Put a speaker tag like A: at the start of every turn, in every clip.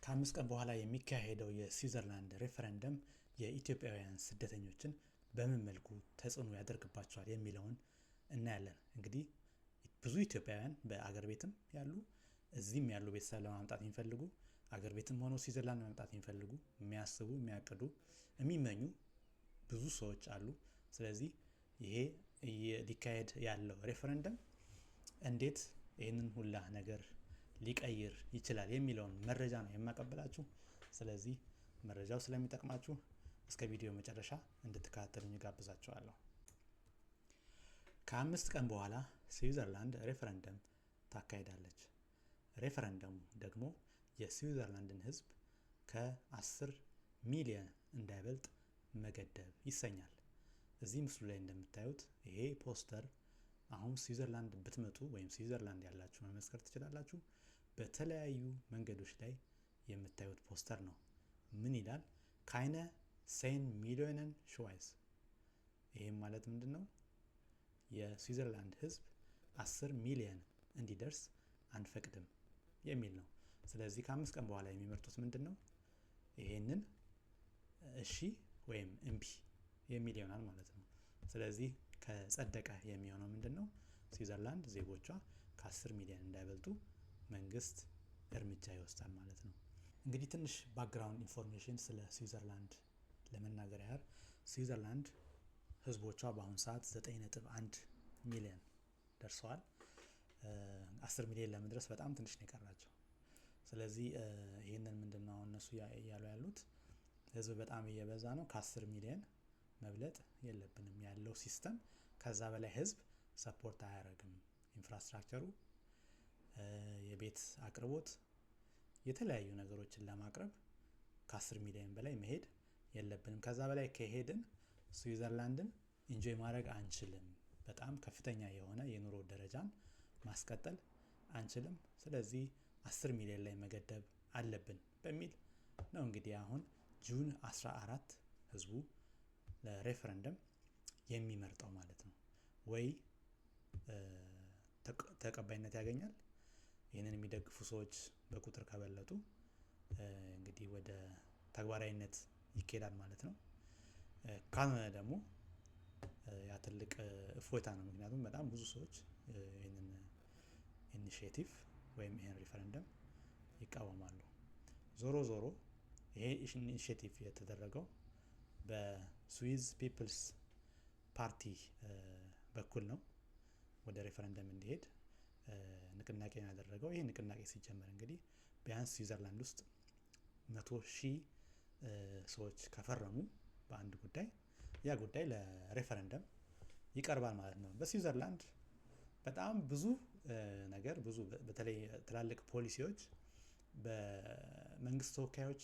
A: ከ5 ቀን በኋላ የሚካሄደው የስዊዘርላንድ ሬፈረንደም የኢትዮጵያውያን ስደተኞችን በምን መልኩ ተጽዕኖ ያደርግባቸዋል የሚለውን እናያለን። እንግዲህ ብዙ ኢትዮጵያውያን በአገር ቤትም ያሉ፣ እዚህም ያሉ፣ ቤተሰብ ለማምጣት የሚፈልጉ፣ አገር ቤትም ሆነው ስዊዘርላንድ መምጣት የሚፈልጉ፣ የሚያስቡ፣ የሚያቅዱ፣ የሚመኙ ብዙ ሰዎች አሉ። ስለዚህ ይሄ ሊካሄድ ያለው ሬፈረንደም እንዴት ይህንን ሁላ ነገር ሊቀይር ይችላል የሚለውን መረጃ ነው የማቀብላችሁ። ስለዚህ መረጃው ስለሚጠቅማችሁ እስከ ቪዲዮ መጨረሻ እንድትከታተሉኝ እጋብዛችኋለሁ። ከ5 ቀን በኋላ ስዊዘርላንድ ሬፈረንደም ታካሂዳለች። ሬፈረንደሙ ደግሞ የስዊዘርላንድን ሕዝብ ከ10 ሚሊዮን እንዳይበልጥ መገደብ ይሰኛል። እዚህ ምስሉ ላይ እንደምታዩት ይሄ ፖስተር አሁን ስዊዘርላንድ ብትመጡ ወይም ስዊዘርላንድ ያላችሁ መመስከር ትችላላችሁ። በተለያዩ መንገዶች ላይ የምታዩት ፖስተር ነው። ምን ይላል? Keine 10 Millionen Schweiz። ይህም ማለት ምንድን ነው? የስዊዘርላንድ ህዝብ 10 ሚሊየን እንዲደርስ አንፈቅድም የሚል ነው። ስለዚህ ከ5 ቀን በኋላ የሚመርጡት ምንድን ነው? ይሄንን እሺ ወይም እምቢ የሚል ይሆናል ማለት ነው። ስለዚህ ከጸደቀ የሚሆነው ምንድን ነው? ስዊዘርላንድ ዜጎቿ ከ10 ሚሊዮን እንዳይበልጡ መንግስት እርምጃ ይወስዳል ማለት ነው። እንግዲህ ትንሽ background information ስለ ስዊዘርላንድ ለመናገር ያህል፣ ስዊዘርላንድ ህዝቦቿ በአሁኑ ሰዓት 9.1 ሚሊዮን ደርሰዋል። 10 ሚሊዮን ለመድረስ በጣም ትንሽ ነው የቀራቸው። ስለዚህ ይህንን ምንድን ነው እነሱ እያሉ ያሉት? ህዝብ በጣም እየበዛ ነው፣ ከ10 ሚሊዮን መብለጥ የለብንም። ያለው system ከዛ በላይ ህዝብ support አያደርግም። Infrastructure ኡ፣ የቤት አቅርቦት፣ የተለያዩ ነገሮችን ለማቅረብ ከ10 ሚሊዮን በላይ መሄድ የለብንም። ከዛ በላይ ከሄድን ስዊዘርላንድን enjoy ማድረግ አንችልም። በጣም ከፍተኛ የሆነ የኑሮ ደረጃን ማስቀጠል አንችልም። ስለዚህ 10 ሚሊዮን ላይ መገደብ አለብን በሚል ነው እንግዲህ አሁን June 14 ህዝቡ ለሬፈረንደም የሚመርጠው ማለት ነው። ወይ ተቀባይነት ያገኛል። ይህንን የሚደግፉ ሰዎች በቁጥር ከበለጡ እንግዲህ ወደ ተግባራዊነት ይኬዳል ማለት ነው። ካልሆነ ደግሞ ያ ትልቅ እፎይታ ነው። ምክንያቱም በጣም ብዙ ሰዎች ይህንን initiative ወይም ይህን ሪፈረንደም ይቃወማሉ። ዞሮ ዞሮ ይሄ initiative የተደረገው በ Swiss People's Party በኩል ነው። ወደ ሬፈረንደም እንዲሄድ ንቅናቄ ያደረገው። ይህ ንቅናቄ ሲጀመር እንግዲህ ቢያንስ ስዊዘርላንድ ውስጥ 100,000 ሰዎች ከፈረሙ በአንድ ጉዳይ፣ ያ ጉዳይ ለሬፈረንደም ይቀርባል ማለት ነው። በስዊዘርላንድ በጣም ብዙ ነገር፣ ብዙ በተለይ ትላልቅ ፖሊሲዎች በመንግስት ተወካዮች፣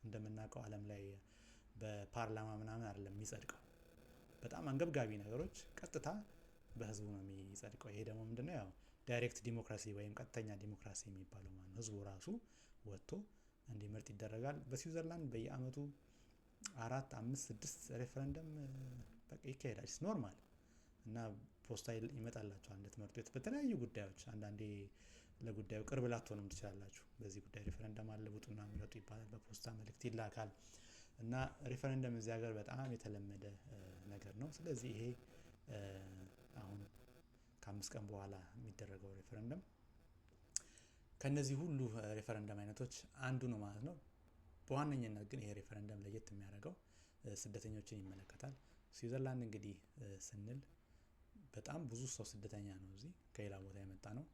A: እንደምናውቀው ዓለም ላይ በፓርላማ ምናምን አይደለም የሚጸድቀው። በጣም አንገብጋቢ ነገሮች ቀጥታ በህዝቡ ነው የሚጸድቀው። ይሄ ደግሞ ምንድነው? ያው direct democracy ወይም ቀጥተኛ ዲሞክራሲ የሚባለው ማለት ነው። ህዝቡ ራሱ ወጥቶ እንዲመርጥ ይደረጋል። በስዊዘርላንድ በየአመቱ አራት፣ አምስት፣ ስድስት ሬፈረንደም በቃ ይካሄዳል። Normal እና ፖስታ ይመጣላቸዋል እንድትመርጡ በተለያዩ ጉዳዮች። አንዳንዴ ለጉዳዩ ቅርብ ላትሆኑም ትችላላችሁ። በዚህ ጉዳይ ሬፈረንደም አለ፣ ውጡና ምረጡ ይባላል። በፖስታ መልእክት ይላካል እና ሬፈረንደም እዚህ ሀገር በጣም የተለመደ ነገር ነው። ስለዚህ ይሄ አሁን ከ5 ቀን በኋላ የሚደረገው ሬፈረንደም ከነዚህ ሁሉ ሬፈረንደም አይነቶች አንዱ ነው ማለት ነው። በዋነኝነት ግን ይሄ ሬፈረንደም ለየት የሚያደርገው ስደተኞችን ይመለከታል። ስዊዘርላንድ እንግዲህ ስንል በጣም ብዙ ሰው ስደተኛ ነው። እዚህ ከሌላ ቦታ የመጣ ነው።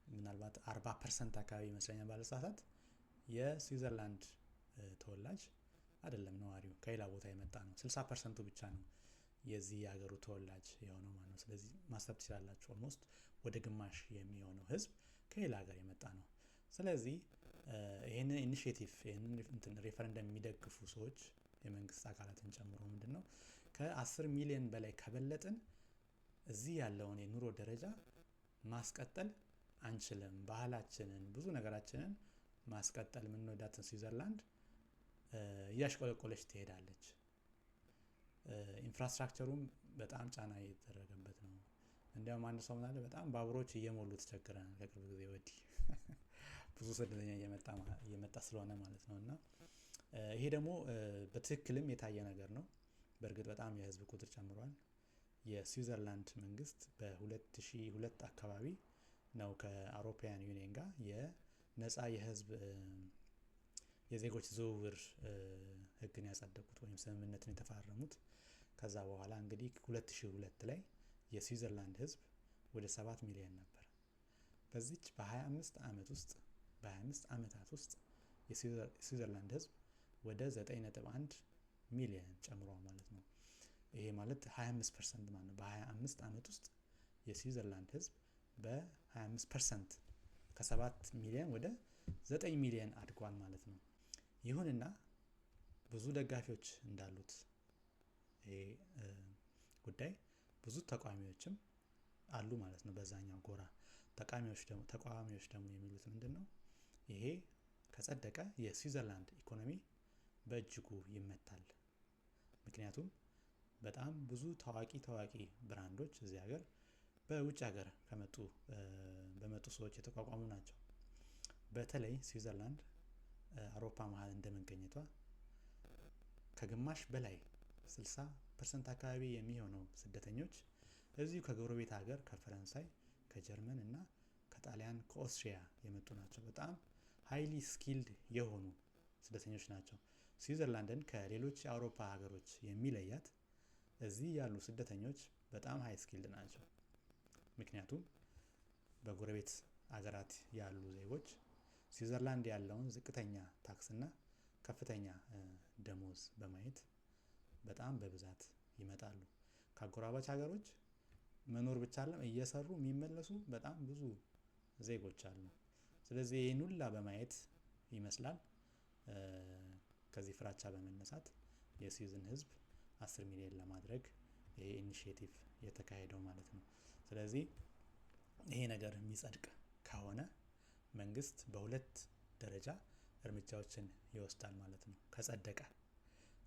A: ምናልባት 40% አካባቢ ይመስለኛል ባልሳሳት የስዊዘርላንድ ተወላጅ አይደለም ነዋሪው፣ ከሌላ ቦታ የመጣ ነው። 60% ኡ ብቻ ነው የዚህ የሀገሩ ተወላጅ የሆነው ማለት ነው። ስለዚህ ማሰብ ትችላላችሁ፣ almost ወደ ግማሽ የሚሆነው ህዝብ ከሌላ ሀገር የመጣ ነው። ስለዚህ ይህንን initiative፣ ይህንን ሬፈረንደም የሚደግፉ ሰዎች የመንግስት አካላትን ጨምሮ ምንድን ነው፣ ከ10 ሚሊዮን በላይ ከበለጥን እዚህ ያለውን የኑሮ ደረጃ ማስቀጠል አንችልም። ባህላችንን፣ ብዙ ነገራችንን ማስቀጠል፣ የምንወዳትን ስዊዘርላንድ እያሽቆለቆለች ትሄዳለች። Infrastructure ኡም በጣም ጫና እየተደረገበት ነው። እንዲያውም አንድ ሰው ምናለ፣ በጣም ባቡሮች እየሞሉ ተቸግረናል ከቅርብ ጊዜ ወዲህ። ብዙ ስደተኛ እየመጣ ስለሆነ ማለት ነው። እና ይሄ ደግሞ በትክክልም የታየ ነገር ነው። በእርግጥ በጣም የህዝብ ቁጥር ጨምሯል። የስዊዘርላንድ መንግስት በ2002 አካባቢ ነው ከ European Union ጋር የነፃ የህዝብ የዜጎች ዝውውር ህግን ያጸደቁት ወይም ስምምነትን የተፈራረሙት። ከዛ በኋላ እንግዲህ 2002 ላይ የስዊዘርላንድ ህዝብ ወደ 7 ሚሊዮን ነበር። በዚች በ25 ዓመት ውስጥ፣ በ25 ዓመታት ውስጥ የስዊዘርላንድ ህዝብ ወደ 9.1 ሚሊዮን ጨምሯል ማለት ነው። ይሄ ማለት 25% ማለት ነው። በ25 ዓመት ውስጥ የስዊዘርላንድ ህዝብ በ25% ከ7 ሚሊዮን ወደ 9 ሚሊዮን አድጓል ማለት ነው። ይሁንና ብዙ ደጋፊዎች እንዳሉት ይሄ ጉዳይ ብዙ ተቃዋሚዎችም አሉ ማለት ነው። በዛኛው ጎራ ተቃዋሚዎች ደግሞ የሚሉት ምንድን ነው? ይሄ ከጸደቀ የስዊዘርላንድ ኢኮኖሚ በእጅጉ ይመታል። ምክንያቱም በጣም ብዙ ታዋቂ ታዋቂ brand ኦች እዚህ ሀገር በውጭ ሀገር በመጡ ሰዎች የተቋቋሙ ናቸው። በተለይ ስዊዘርላንድ አውሮፓ መሀል እንደመገኘቷ ከግማሽ በላይ፣ 60% አካባቢ የሚሆነው ስደተኞች እዚሁ ከጎረቤት ሀገር ከፈረንሳይ፣ ከጀርመን እና ከጣሊያን፣ ከኦስትሪያ የመጡ ናቸው። በጣም highly skilled የሆኑ ስደተኞች ናቸው። ስዊዘርላንድን ከሌሎች የአውሮፓ ሀገሮች የሚለያት እዚህ ያሉ ስደተኞች በጣም high skilled ናቸው። ምክንያቱም በጎረቤት ሀገራት ያሉ ዜጎች ስዊዘርላንድ ያለውን ዝቅተኛ ታክስና ከፍተኛ ደሞዝ በማየት በጣም በብዛት ይመጣሉ። ከአጎራባች ሀገሮች መኖር ብቻ አይደለም፣ እየሰሩ የሚመለሱ በጣም ብዙ ዜጎች አሉ። ስለዚህ ይህን ሁላ በማየት ይመስላል ከዚህ ፍራቻ በመነሳት የስዊዝን ህዝብ 10 ሚሊዮን ለማድረግ ይሄ initiative የተካሄደው ማለት ነው። ስለዚህ ይሄ ነገር የሚጸድቅ ከሆነ መንግስት በሁለት ደረጃ እርምጃዎችን ይወስዳል ማለት ነው። ከጸደቀ፣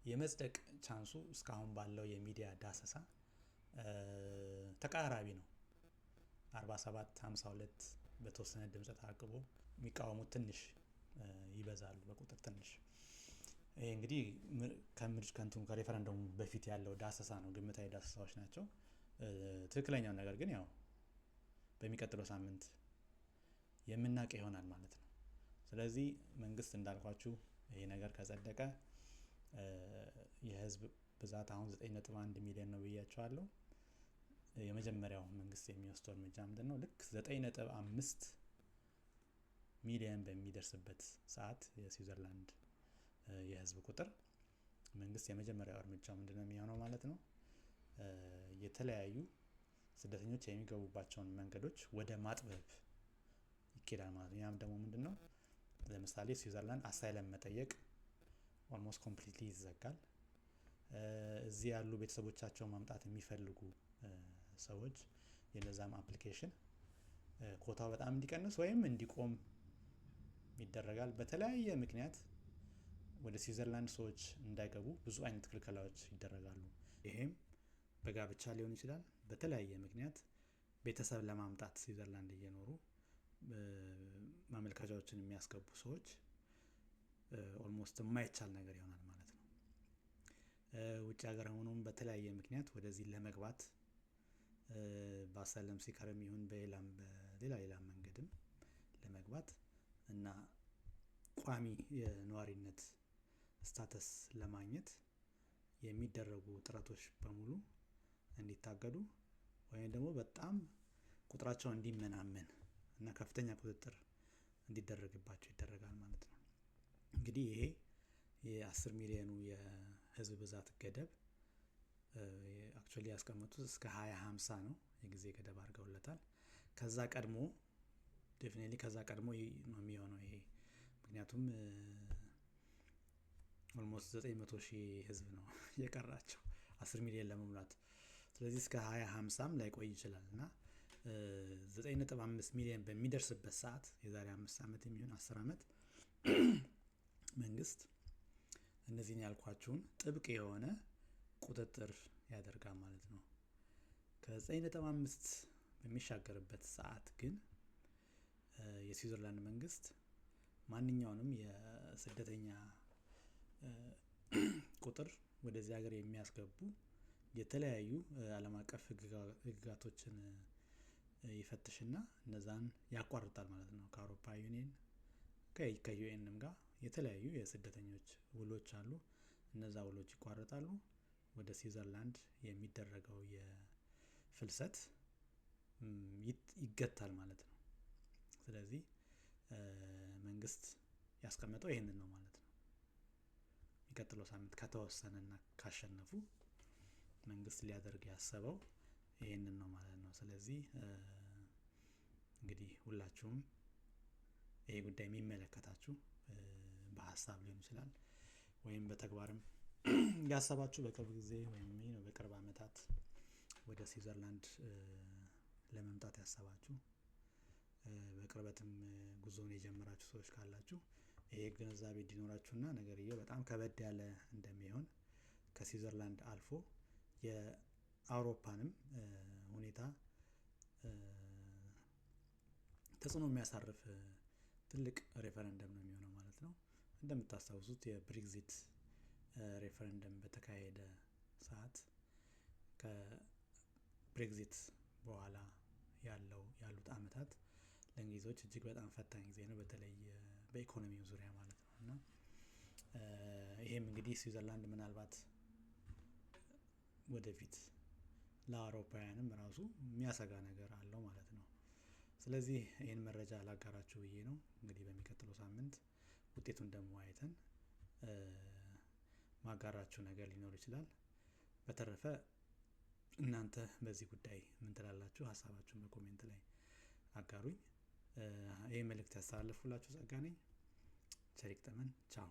A: የመጽደቅ chance ኡ እስካሁን ባለው የሚዲያ ዳሰሳ ተቀራራቢ ነው። 47 52፣ በተወሰነ ድምፀ ተአቅቦ የሚቃወሙት ትንሽ ይበዛሉ በቁጥር ትንሽ። ይሄ እንግዲህ ከምርጭ ከንቱም ከሬፈረንደሙ በፊት ያለው ዳሰሳ ነው፣ ግምታዊ ዳሰሳዎች ናቸው። ትክክለኛው ነገር ግን ያው በሚቀጥለው ሳምንት የምናውቅ ይሆናል ማለት ነው። ስለዚህ መንግስት እንዳልኳችሁ ይሄ ነገር ከጸደቀ የህዝብ ብዛት አሁን 9.1 ሚሊዮን ነው ብያችኋለሁ። የመጀመሪያው መንግስት የሚወስደው እርምጃ ምንድን ነው? ልክ 9.5 ሚሊዮን በሚደርስበት ሰዓት የስዊዘርላንድ የህዝብ ቁጥር መንግስት የመጀመሪያው እርምጃው ምንድን ነው የሚሆነው ማለት ነው? የተለያዩ ስደተኞች የሚገቡባቸውን መንገዶች ወደ ማጥበብ ይኬዳል ማለት ነው። ያም ደግሞ ምንድን ነው? ለምሳሌ ስዊዘርላንድ asylum መጠየቅ almost completely ይዘጋል። እዚህ ያሉ ቤተሰቦቻቸውን ማምጣት የሚፈልጉ ሰዎች የነዛም application ኮታው በጣም እንዲቀንስ ወይም እንዲቆም ይደረጋል። በተለያየ ምክንያት ወደ ስዊዘርላንድ ሰዎች እንዳይገቡ ብዙ አይነት ክልከላዎች ይደረጋሉ። ይሄም በጋብቻ ሊሆን ይችላል። በተለያየ ምክንያት ቤተሰብ ለማምጣት ስዊዘርላንድ እየኖሩ ማመልከቻዎችን የሚያስገቡ ሰዎች almost የማይቻል ነገር ይሆናል ማለት ነው። ውጭ ሀገር ሆኖም በተለያየ ምክንያት ወደዚህ ለመግባት በ asylum seeker ም ይሁን በሌላም በሌላ ሌላም መንገድም ለመግባት እና ቋሚ የነዋሪነት status ለማግኘት የሚደረጉ ጥረቶች በሙሉ እንዲታገዱ ወይም ደግሞ በጣም ቁጥራቸው እንዲመናመን እና ከፍተኛ ቁጥጥር እንዲደረግባቸው ይደረጋል ማለት ነው። እንግዲህ ይሄ የ10 ሚሊዮኑ የህዝብ ብዛት ገደብ actually ያስቀመጡት እስከ 2050 ነው፣ የጊዜ ገደብ አድርገውለታል። ከዛ ቀድሞ፣ definitely ከዛ ቀድሞ ነው የሚሆነው ይሄ፣ ምክንያቱም almost 900 ሺህ ህዝብ ነው የቀራቸው 10 ሚሊዮን ለመሙላት። ስለዚህ እስከ 2050ም ላይቆይ ይችላል እና 9.5 ሚሊዮን በሚደርስበት ሰዓት፣ የዛሬ 5 ዓመት የሚሆን 10 ዓመት፣ መንግስት እነዚህን ያልኳችሁን ጥብቅ የሆነ ቁጥጥር ያደርጋል ማለት ነው። ከ9.5 በሚሻገርበት ሰዓት ግን የስዊዘርላንድ መንግስት ማንኛውንም የስደተኛ ቁጥር ወደዚህ ሀገር የሚያስገቡ የተለያዩ ዓለም አቀፍ ህግጋቶችን ይፈትሽና እነዛን ያቋርጣል ማለት ነው። ከአውሮፓ ዩኒየን፣ ከ UN ም ጋር የተለያዩ የስደተኞች ውሎች አሉ። እነዛ ውሎች ይቋረጣሉ። ወደ ስዊዘርላንድ የሚደረገው የፍልሰት ይገታል ማለት ነው። ስለዚህ መንግስት ያስቀመጠው ይህንን ነው ማለት ነው። የሚቀጥለው ሳምንት ከተወሰነና ካሸነፉ መንግስት ሊያደርግ ያሰበው ይህንን ነው ማለት ነው። ስለዚህ እንግዲህ ሁላችሁም ይሄ ጉዳይ የሚመለከታችሁ፣ በሀሳብ ሊሆን ይችላል ወይም በተግባርም ያሰባችሁ፣ በቅርብ ጊዜ ወይም በቅርብ ዓመታት ወደ ስዊዘርላንድ ለመምጣት ያሰባችሁ፣ በቅርበትም ጉዞን የጀመራችሁ ሰዎች ካላችሁ፣ ይሄ ግንዛቤ እንዲኖራችሁና ነገርየው በጣም ከበድ ያለ እንደሚሆን፣ ከስዊዘርላንድ አልፎ የአውሮፓንም ሁኔታ ተጽዕኖ የሚያሳርፍ ትልቅ ሬፈረንደም ነው የሚሆነው ማለት ነው። እንደምታስታውሱት የ Brexit ሬፈረንደም በተካሄደ ሰዓት ከ Brexit በኋላ ያሉት አመታት ለእንግሊዞች እጅግ በጣም ፈታኝ ጊዜ ነው፣ በተለይ በኢኮኖሚው ዙሪያ ማለት ነው። እና ይሄም እንግዲህ ስዊዘርላንድ ምናልባት ወደፊት ለአውሮፓውያንም ራሱ የሚያሰጋ ነገር አለው ማለት ነው። ስለዚህ ይህን መረጃ ላጋራችሁ ብዬ ነው። እንግዲህ በሚቀጥለው ሳምንት ውጤቱን ደግሞ አይተን ማጋራችሁ ነገር ሊኖር ይችላል። በተረፈ እናንተ በዚህ ጉዳይ ምን ትላላችሁ? ሀሳባችሁን በ comment ላይ አጋሩኝ። ይህ መልእክት ያስተላለፍኩላችሁ ጸጋ ነኝ። ቸር ይግጠመን። ቻው።